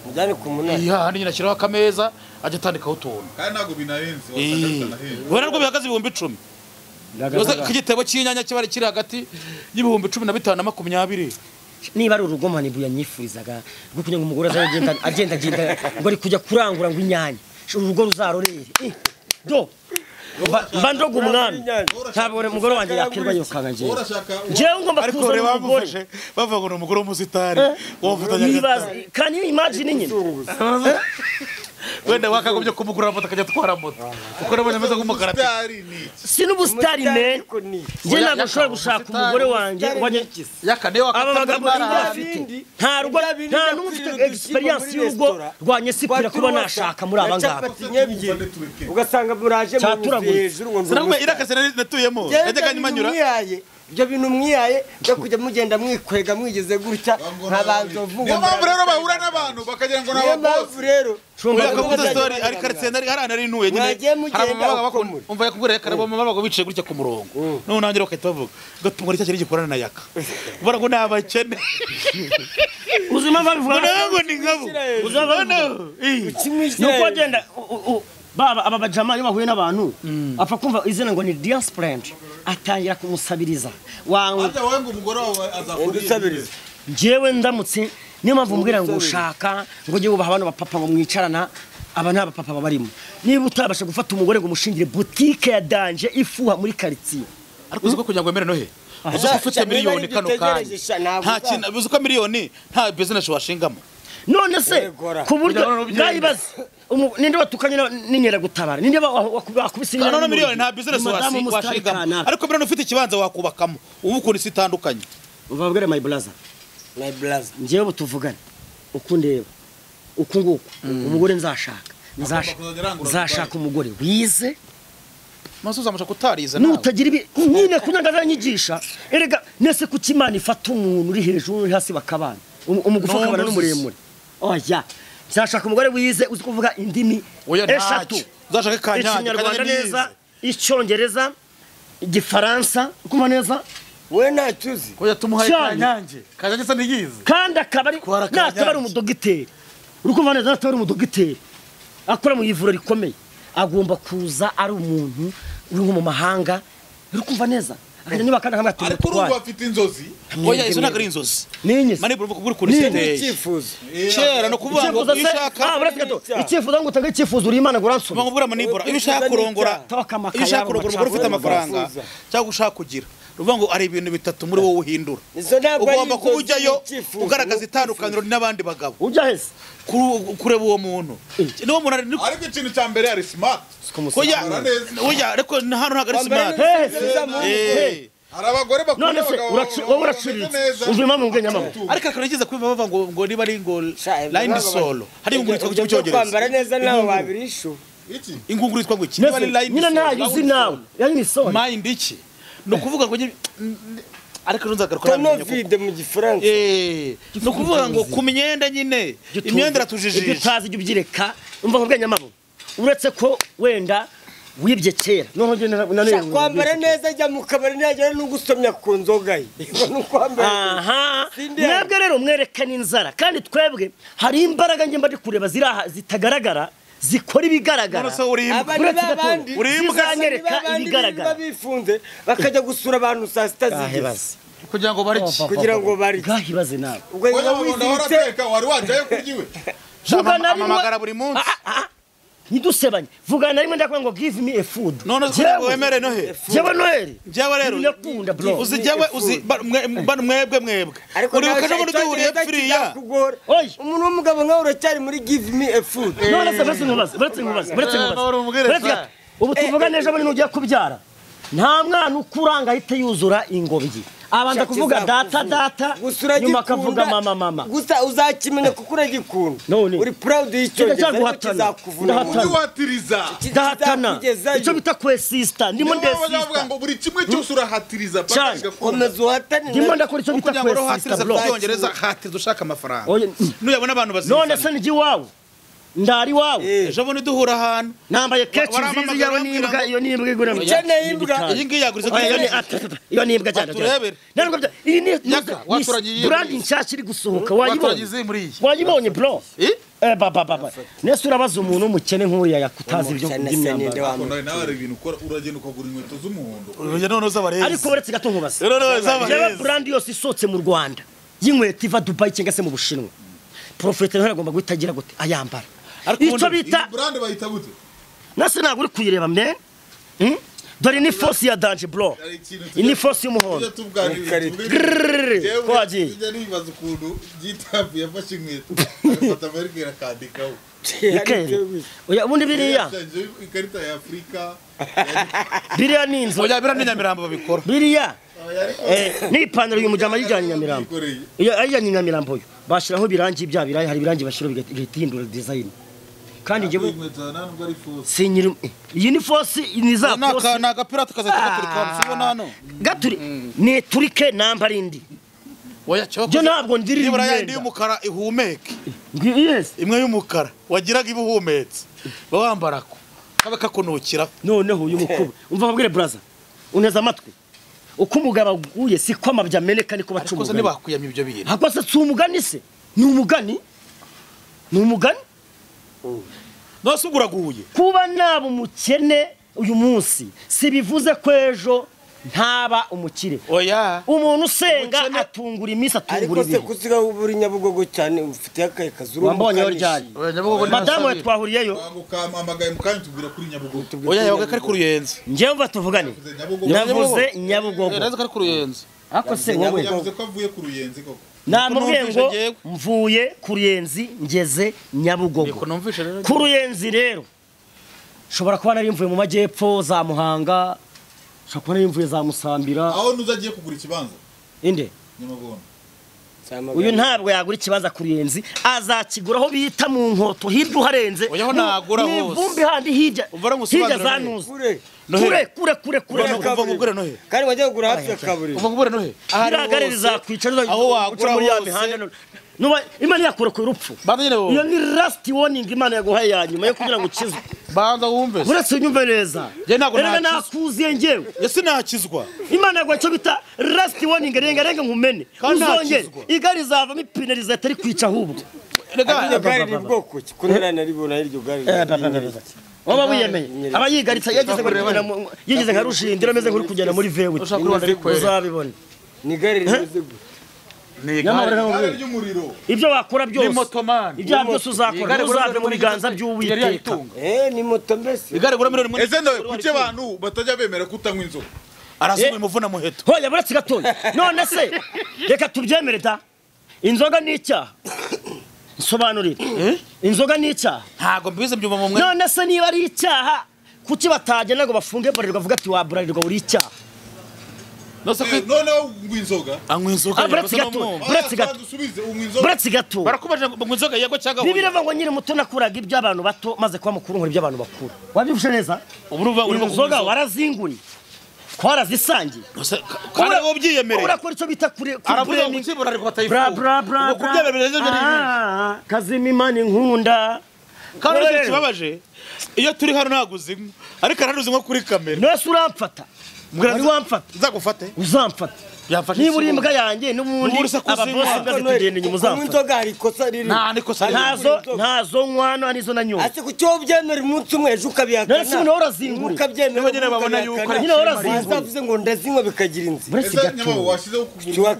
Mujyane ku munara. Iya handi nyina ashyiraho akameza ajya atandikaho utuntu. Kandi ntabwo binahenze wasanga bitanahenze. Ubona rwo bihagaze 10,000. Igitebo cy'inyanya kibari kiri hagati y'ibihumbi 15 na 20. Niba ari urugo Manibu yanyifurizaga rwo kugira ngo umugore azagenda agenda ngo ari kujya kurangura ngo inyanya. Urugo ruzarorere. Do mba ndoga umwami. Ntabwo umugore wanjye yakirwa yokanga ngiye. Njewe ngomba kuza umugore. Bavuga ngo ni umugore w'umusitari. Wofatanya. Can you imagine nyine? Wenda wakagombye kumugura moto akajya atwara moto. Kuko nabonye ameze nk'umukarate. Si n'ubusitari men. Njye ntabwo nshobora gushaka umugore wanjye aba bagabo bafite nta rugo nta n'umwe ufite experience y'urugo rwanye sipira kuba nashaka muri aba ngaba. Ugasanga muraje mu hejuru ngo sinagumye irakase natuyemo najyaga nyumanyura ibyo bintu mwihaye byo kujya mugenda mwikwega mwigeze gutya nkabantu niyo mpamvu rero bahura n'abantu bakagira ngo ni ababosi rero akavuze story ari quartier nari hari nari ntuye nyine hari ababa umva yakubwira yakara bo mama bicaye gutya ku murongo none nanjye bakahita bavuga gatungwa icyo kiri gikorana na yaka ubara ngo nabakene uzima babivuga ngo ni nkabo uzima nuko agenda baba aba bajama iyo bahuye n'abantu apfa kumva izina ngo ni diaspora atangira kumusabiriza wawe ngo umugore wawe azakubisabiriza. Njyewe ndamutse niyo mpamvu mbwira ngo ushaka ngo ujye wubaha abana bapapa ngo mwicarana aba nta bapapa babarimo niba utabasha gufata umugore ngo umushingire boutique ya danger ifuha muri quartier. Ariko uzi ko kugira ngo wemere nohe uzi ko ufite miliyoni kano kanya nta kintu uzi ko miliyoni nta business washingamo. None se ku buryo ngayibaza ninde watukanye n'inyera gutabara ninde wakubise none miliyoni nta business washingamo ariko miliyoni ufite ikibanza wakubakamo ubu ukuntu isi itandukanye. Ubabwire my brother my brother njyewe butuvugane uko ndeba uko nguko umugore nzashaka nzashaka umugore wize masuza amusha kutariza nawe nutagira ibi nyine kunyanga nyigisha erega nese kuki Imana ifata umuntu uri hejuru uri hasi bakabana umugufa akabana n'umuremure. Oya nzashaka umugore wize uzi kuvuga indimi eshatu uzashaka kanyange ikinyarwanda neza icyongereza igifaransa ukumva neza we ntacyuzi oya tumuhaye kanyange kanyange se ntiyize kandi akaba ari nataba ari umudogiteri urukumva neza nataba ari umudogiteri akora mu ivuriro rikomeye agomba kuza ari umuntu uri nko mu mahanga urukumva neza akajya niba kandi akamwatira ariko urumva afite inzozi. Oya izo ntabwo ari inzozi mani bro kubura ukuntu iteye icyifuzo kera no kuvuga ngo ushaka icyifuzo ngo utange icyifuzo uri Imana ngo uransubire ngo ubura manibora iyo ushaka kurongora iyo ushaka kurongora umugore ufite amafaranga cyangwa ushaka kugira ruvuga ngo ari ibintu bitatu muri wowe uhindura ugomba kuba ujyayo ugaragaza itandukaniro n'abandi bagabo ujya hese kureba uwo muntu niwo muntu ariko ikintu cya mbere ari smart oya ariko hano ntabwo ari smart hari abagore bakunda none se wowe uraciriritse umva impamvu mbwe nyamama ariko akanageza kubiva bava ngo ngo niba ari ngo line solo hari ingunguru yitwa mu cyongereza kwambara neza nawe wabirishu iki ingunguru yitwa ngo iki niba ari line nyine nayo uzi nawe yani solo mind iki no kuvuga ngo ariko nzagaruka namenye vide mu gifaransa no kuvuga ngo ku myenda nyine imyenda iratujijisha ibyo utazi ibyo ubyireka umva ngo nyamama uretse ko wenda wibye kera noneho njye nanone kwambara neza ajya mu kabari ntiyagera n'ugusomya ku nzoga ye aha mwebwe rero mwerekana inzara kandi twebwe hari imbaraga njye mba ndi kureba ziraha zitagaragara zikora ibigaragara zizanyereka ibigaragara bifunze bakajya gusura abantu saa sita zigeze kugira ngo barye kugira ngo barye gahibaze nawe ubwo wiziritse wari wajyayo kurya iwe amamagara buri munsi ntidusebanye vugana rimwe ndakuvuga ngo give me a food none wemere nohe jewe noheli jewe rero ndakunda bro uzi jewe uzi mwebwe mwebwe uribuka no muri duhuriye free oy umuntu w'umugabo nkawe uracyari muri give me a food none se bese nkubaze bese nkubaze bese nkubaze ubu tuvugane ejo bundi nugiye kubyara nta mwana ukuranga ahita yuzura ingobyi abanza kuvuga data data nyuma akavuga mama mama gusa uzakimenya kuko uragikunda uri proud y'icyongereza ariko kizakuvuna uhatiriza ndahatana icyo bita kwesista ndimo ndesista ngo buri kimwe cyose urahatiriza komeza uhatane ndimo ndakora icyo bita kwesista bro cyongereza hatiriza ushaka amafaranga nuyabona abantu bazizana none se niji wawe ndari wawe ejo bundi duhura ahantu nambaye keci nziza yawe n'imbwa iyo n'imbwa igura ukeneye imbwa iyi ngiyi yaguriza iyo n'imbwa cyane cyane iyi ni brand nshyashya iri gusohoka wayibonye wayibonye bro baba baba nese urabaza umuntu w'umukene nk'uriya yakutazi ibyo by'imyambaro nawe hari ibintu ukora uragenda ukagura inkweto z'umuhondo ariko uretse gato nkubaza jewe brand yose isohotse mu Rwanda y'inkweto iva Dubai cyangwa se mu Bushinwa Prophet ntagomba agomba guhita agira gute ayambara icyo bita brand bayita gute nase ntabwo uri kuyireba me dore ni force ya danger bro ni force y'umuhondo twagiye nibaza ukuntu gitabu yafashe inkweto agafata marikeri akandikaho Ikere. Oya ubundi biriya ikarita ya Afrika biriya ni inzu. Oya biriya ni Nyamirambo babikora. Biriya ni ipantaro y'umujama yijyanye Nyamirambo. Iyo ayijyanye Nyamirambo yo bashiraho birangi bya birayi, hari birangi bashiraho bigahindura design. Kandi ngewe sinyiri iyi ni force ni za force na agapira tukazajya gaturika sibona hano gaturi ni turike namba rindi. Oya cyo byo ntabwo ndirira nibura yandi y'umukara ihumeke. Yes, imwe y'umukara wagiraga ibuhumetse bawambara ko kabe kakunukira. Noneho uyu mukuru umva babwire brother uneza amatwi uko umugabo aguye siko amabya ameneka niko baca umugani. Ariko ntibakuyamye ibyo bintu. Hako se si umugani se ni umugani ni umugani. Nose uguraguye kuba naba umukene uyu munsi si bivuze ko ejo ntaba umukire. Oya umuntu usenga atungura iminsi atungura ibihe. Ariko se kusiga uri Nyabugogo cyane ufite akaye kazuru. Wambonye ryari madamu we twahuriyeyo amagaye mukanya tubwira kuri Nyabugogo. Oya yabaga kari ku Ruyenzi. Njyewe mva tuvugane navuze Nyabugogo. Navuze kari ku Ruyenzi. Ako se wowe yavuze ko avuye ku Ruyenzi koko. Namubwiye ngo mvuye ku Ruyenzi ngeze Nyabugogo. Ku Ruyenzi rero nshobora kuba nari mvuye mu majyepfo za Muhanga, nshobora kuba nari mvuye za Musambira. Aho nuzagiye kugura ikibanza inde Nyabugogo. Uyu ntabwo yagura ikibanza ku Ruyenzi, azakigura aho bita mu Nkoto hirya uharenze. Oya nagura hose. Ni vumbi handi hirya. Hirya za Ntuza. Kure kure kure kure. Uva ngubwire nohe. Kandi wajya kugura hafi ya kaburimbo. Uva ngubwire nohe. Ahari rizakwica aho wagura muri ya hose. mihanda. Nuba Imana yakura ku rupfu. Iyo ni last warning Imana yaguhaye ya nyuma yo kugira ngo ukizwe. Banza wumve. Uretse unyumve neza. Njye ntabwo nakuziye njyewe. Ese nakizwa. Imana yaguhaye cyo bita last warning renga renga nkumene. Uzongere igari zavamo ipine rizatari kwica ahubwo. Rega gari ni bwoko ki kunera naribona iryo gari. Waba wiyemeye aba yigaritse yageze yigeze nka Rushindira ameze nkuri kugenda muri VW. Uzabibona. Ni gari rimeze gute? Ni igare ry'umuriro. Ibyo wakora byose ni moto man. Ibyo byose uzakora uzabe mu biganza by'Uwiteka. Ni moto mbese. Igare gura miliyoni. Ese ndawe kuki abantu batajya bemera kutanywa inzoga? Arasoma imuvuna muheto. Hoya buretse gatoya. None se reka tubyemere da. Inzoga ni icyaha. Nsobanurire. Inzoga ni icyaha. Ntago mbize mbyumva mu mwe. None se niba ari icyaha kuki batagenda ngo bafunge Bralirwa bavuga ati wa Bralirwa uri icyaha? None unywa inzoga. Anywa inzoga. Buretse gato. Buretse gato. Buretse gato. Barakubaje ngo unywa inzoga yego cyangwa hoya. Bibiliya ngo nyiri muto nakuraga iby'abantu bato maze kuba mukuru nkora iby'abantu bakuru. Wabyumvise neza? Ubu urumva inzoga warazinguriye. Twarazisangiye. Kandi wowe ubyiyemereye. Urakora icyo bita kure aravuga ngo ukibura ariko batayifuza. Bra bra bra. Kubyemerera neza. Kazima Imana inkunda. Kandi icyo kibabaje iyo turi hano ntago uzinywa ariko araruzinywa kuri kamera. Nose uramfata. Wari wamfata. Nzagufate. Uzamfata. Byamfashe. Niba uri imbwa yanjye n'ubundi ababosi bwaze tugenda inyuma uzamfata. Inzoga hari ikosa riri. Nta nikosa riri. Ntazo nywa nizo nanyoye. Ase kuki ubyemera umunsi umwe ejo ukabihakana. None se ubu urazingura. Ukabyemera. Niba nyine babona yuko nyine urazingura. Wazavuze ngo ndazinywa bikagira inzira. Buretse gato. Washizeho ukuguru.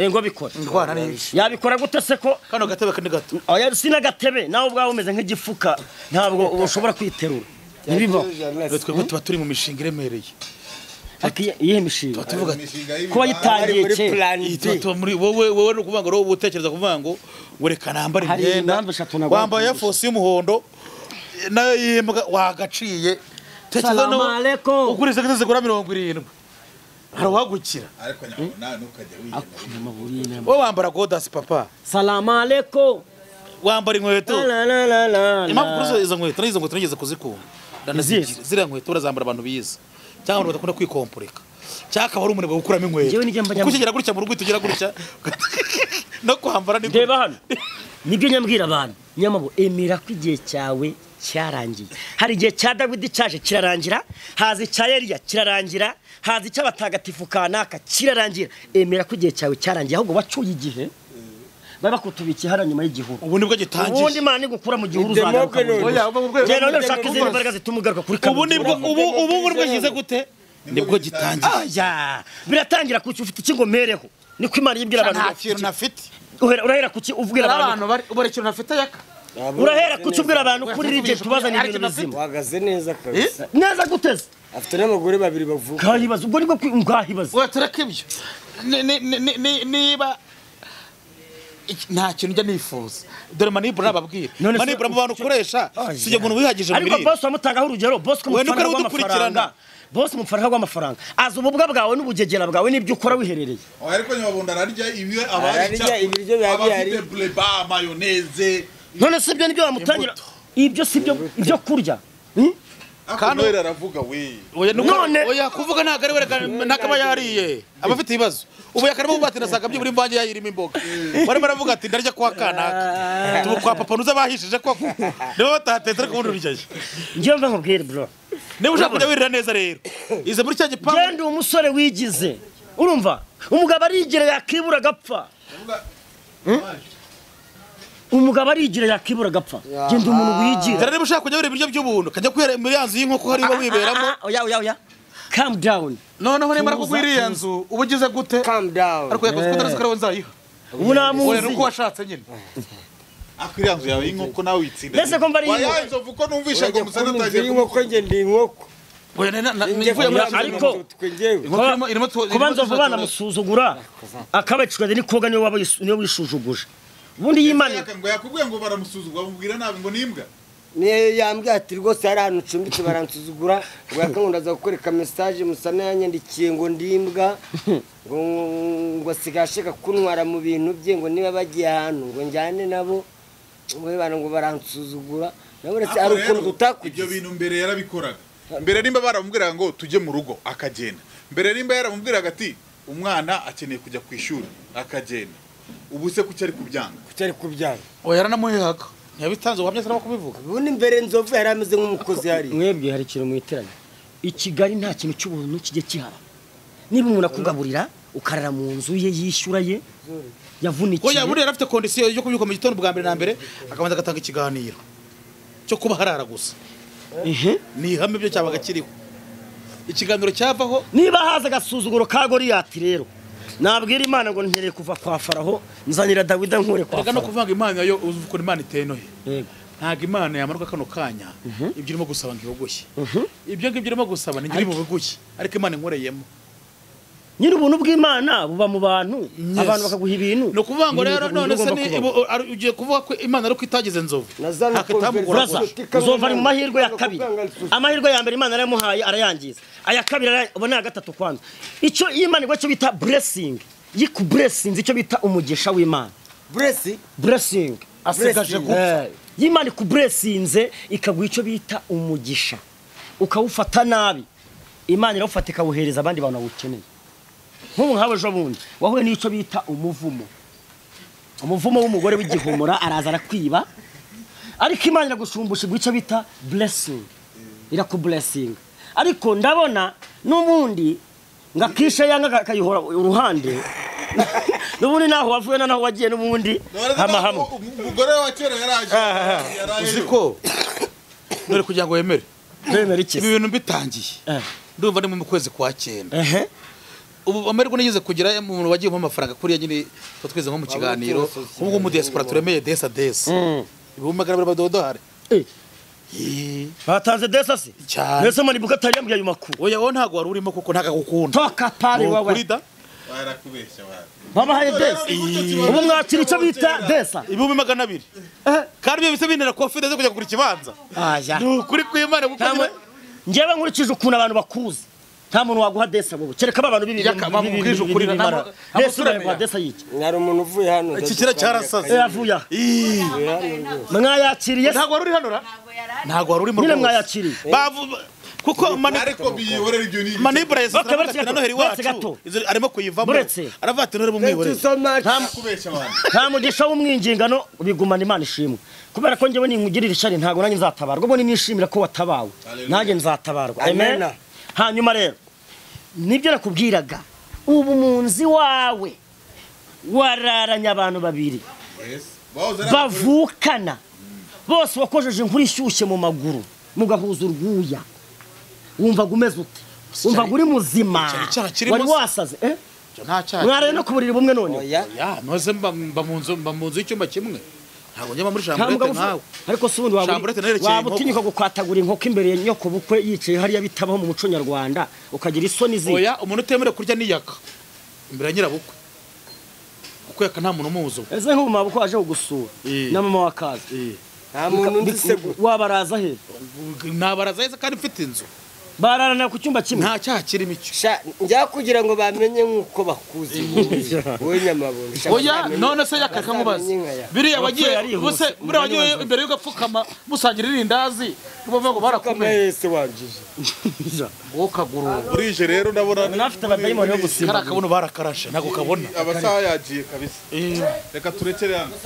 Ngo bikora. Ndwana n'iki? Yabikora gute se ko kano gatebe kandi gato. Oya sinagatebe nawe ubwawe umeze nk'igifuka ntabwo ushobora kwiterura. Ntibibaho. Twebwe tuba turi mu mishinga iremereye. Ati iyihe mishinga? Tuvuga ko wayitangiye kera. Tuba muri wowe wowe no kuvuga ngo wowe utekereza kuvuga ngo reka nambare imyenda wambaye fosi y'umuhondo nayo yimbwa wagaciye. Tekereza no ugurize geze gura 70. Hari uwagukira. Ariko nyabona ntukajya wiyemera. Wowe wambara godas papa. Salamu alaikum. Wambara inkweto. Impamvu kuri izo nkweto n'izo nkweto nigeze kuzikunda. Ndanazigira. Ziriya nkweto urazambara abantu bize. Cyangwa abantu badakunda kwikomporeka. Cyangwa akaba ari umunebwe gukuramo inkweto. Kuko gutya mu rugo tugera gutya no kwambara ni ndeba hano. Nibyo nyambwira abantu. Nyamabo emera ko igihe cyawe cyarangiye. Hari igihe cya Dawidi cyaje kirarangira, haza icya Eliya kirarangira, haza icy'abatagatifu kanaka kirarangira. Emera ko igihe cyawe cyarangiye ahubwo wacuye igihe. Baba kutubikiye hara nyuma y'igihuru. Ubu nibwo gitangiye. Ubundi Imana igukura mu gihuru uzagaruka. Oya ubwo none ushaka izindi mbaraga zituma ugaruka kuri kamera. Ubu nibwo ubu nibwo gize gute? Nibwo gitangiye. Oya biratangira kuki ufite ikingomereho. Niko Imana yibwira abantu. Nta kintu nafite. Urahera kuki ubwira abantu bari ubare ikintu nafite yaka. Urahera kuki ubwira abantu kuri rije tubazana ibintu bizima. Wahagaze neza kabisa. Neza guteze. Afite n'abagore babiri bavuka. Kahibaza ubwo nibwo ngahibaza. Oya tureka ibyo. Niba Nta kintu njya nifuza. Dore Manibura nababwira. Manibura mu bantu ukoresha sijye umuntu wihagije mu Ariko mirire. boss wamutangaho urugero, boss ko We nuko mupfana ari rw'amafaranga. Boss mupfana rw'amafaranga. Azi ububwa bwawe n'ubugegera bwawe n'ibyo ukora wiherereye. Oya, ariko Nyamabunda ararya ibyo abari Ararya ibiryo biba bihari. Abafite bleba, mayonnaise. None se ibyo nibyo bamutangira? Ibyo si byo ibyo kurya. Kandi Noheli aravuga we. Oya nuko None- oya kuvuga ntago ari we ntakaba yariye. Aba afite ibibazo. Ubu yakarimo bati nasaga byibura imvange yayirimo imboga. Barimo baravuga ati ndarya kwa kanaka. Tubu kwa papa nuza bahishije koko. Niba batatetse ariko ubundi uryaye. Njyewe mva nkubwire bro. Niba ushaka kujya wirira neza rero. Ize muri cya gipangu. Genda umusore wigize. Urumva? Umugabo arigira yakibura agapfa. Umugabo arigira yakibura agapfa. Genda umuntu wigira. Dore niba ushaka kujya wirira ibiryo by'ubuntu, kajya kwihera muri ya nzu y'inkoko hariya wiberamo. Oya oya oya. Calm down. Noneho nimara kugwira iriya nzu, uba ugize gute? Calm down. Ariko yakoze ko utari ko nzayiha. Ubu namuzi. Oya nuko washatse nyine. Ariko iriya nzu yawe y'inkoko nawe witsinda. Mbese ko mba ari inkoko. Wayanze uvuga ko numvisha ngo Musana atangiye inkoko nge ndi inkoko. Oya mvuye muri ariko kuba Nzovu banamusuzugura akabacwa ni koga niwe waba niwe wishujuguje. Ubundi y'Imana ngo yakubwiye ngo baramusuzugura bamubwira nabi ngo nimbwa. Niyo yambwiye ati rwose hari ahantu ucumbitse baransuzugura ngo yakangunda aza kukwereka message Musana yanyandikiye ngo ndimbwa ngo sigashaka kuntwara mu bintu bye ngo niba bagiye ahantu ngo njyane nabo ngo bana ngo baransuzugura nabo uretse ari ukuntu tutakugize. Ibyo bintu mbere yarabikoraga. Mbere nimba baramubwiraga ngo tujye mu rugo akagenda. Mbere nimba yaramubwiraga ati umwana akeneye kujya ku ishuri akagenda. Ubu se kuki ari kubyanga? Kuki ari kubyanga? Oya yaranamuhehaka. Ntiyabitanze ubuhamya saraba kubivuga. Ubundi mbere Nzovu yari ameze nk'umukozi hari. Mwebwe hari ikintu mwiteranya. I Kigali nta kintu cy'ubuntu kijye kihaba. Niba umuntu akugaburira ukarara mu nzu ye yishyura ye yavunikiye. Oya buriya yarafite condition yo kubyuka mu gitondo bwa mbere na mbere akabanza agatanga ikiganiro cyo kuba harara gusa. Ni ihame byo cyabaga kiriho. Ikiganiro cyavaho niba haza agasuzuguro ka Goliyati rero. Nabwira Imana ngo nkereye kuva kwa Faraho nzanira Dawidi nkure kwa Faraho. No kuvanga Imana yo uvuga Imana itenohe. Yego. Ntago Imana yamanuka kano kanya ibyo irimo gusaba ngo ibogoshye. Ibyo ngibyo irimo gusaba ni ngiri bubogoshye ariko Imana inkoreyemo. Nyiri ubuntu bw'Imana buba mu bantu abantu bakaguha ibintu. No kuvuga ngo rero none se ni ugiye kuvuga ko Imana ariko itagize Nzovu. Nzovu ari mu mahirwe ya kabiri. Amahirwe ya mbere Imana yaramuhaye arayangiza. Aya kabiri ubona ya gatatu kwanza. Icyo Imana igwa cyo bita blessing. Yiku blessings icyo bita umugisha w'Imana. Blessing blessing asigaje gupfa. Imana ikublessinze ikaguha icyo bita umugisha. Ukawufata nabi. Imana irawufata ikawuhereza abandi bantu bawukeneye. Nk'ubu nkawe ejo bundi wahuye n'icyo bita umuvumo. Umuvumo w'umugore w'igihumura araza arakwiba. Ariko Imana iragushumbusha icyo bita blessing. Irakublessing. Ariko ndabona n'ubundi ngakisha yanga akayihora uruhande. N'ubundi naho wavuye naho wagiye n'ubundi hama hamwe. Umugore wa kera yaraje. Uziko nore kugira ngo wemere. Wemere iki? Ibi bintu mbitangiye. Ndumva ni mu kwezi kwa 9. Ubu amerwe nigeze kugira umuntu wagiye mu amafaranga kuriya nyine twatwize nko mu kiganiro ubwo mu diaspora turemeye desa desa 200 badodohare batanze desa se mbese muri buka atari yambwiye ayo makuru. Oya wowe ntago wari urimo kuko ntago gukunda toka pari wawe barakubeshya bari babahaye desa ubu mwakira icyo bita desa 200 kandi ibyo bise bintera confidence kujya kugura ikibanza. Ni ukuri kw'Imana kuko njyewe nkurikije ukuntu abantu bakuzi nta muntu waguha desa wowe kereka abantu bamubwije ukuri na desa yiki. Nari umuntu uvuye hano iki kira cyarasaze yavuye mwayakiriye ntago wari uri hano ra ntago wari uri mu nyine mwayakiriye kuko ariko biyihorera ibyo ni Manibura yese Noheli wacu arimo kuyivamo aravuga ati Noheli bumwihorere nta mugisha w'umwingingano bigumana Imana ishimwe kubera ko njyewe ninkugirira ishari ntago nanjye nzatabarwa ubwo nishimira ko watabawe nanjye nzatabarwa. Amen. Hanyuma rero nibyo nakubwiraga ubu munzi wawe wararanye abantu babiri bavukana bose wakojeje inkuru ishyushye mu maguru mugahuza urwuya wumvaga umeze ute wumvaga uri muzima wari wasaze mwaraye no ku buriri bumwe none noze mba mu nzu y'icyumba kimwe ntabwo njya muri chambrette nkawe ariko se ubundi waba utinyuka gukwatagura inkoko imbere ya nyoko bukwe yicaye hariya bitabaho mu muco nyarwanda ukagira isoni zi oya umuntu utemerewe kurya niyaka imbere ya nyirabukwe Kuko yaka nta muntu umuzi. Ese nk'ubu mama uko aje kugusura na mama wakaza nta muntu nzi se gute. Wabaraza he? Nabaraza heza kandi mfite inzu. Bararana ku cyumba kimwe. Nta cyaha kirimo icyo. Sha njya kugira ngo bamenye nk'uko bakuzi wowe Nyamabondo. Oya none se yaka kamubaza. Biriya wagiye buse buriya wagiye imbere y'ugapfukama musangira irindazi bavuga ngo barakomeye. Ese wanjije. Wowe kaguru. Burije rero ndabona nafite abadayimoni yo gusimba. Kara kabuno barakarashe ntago kabona. Abasaha yagiye kabisa. Reka turekere hano.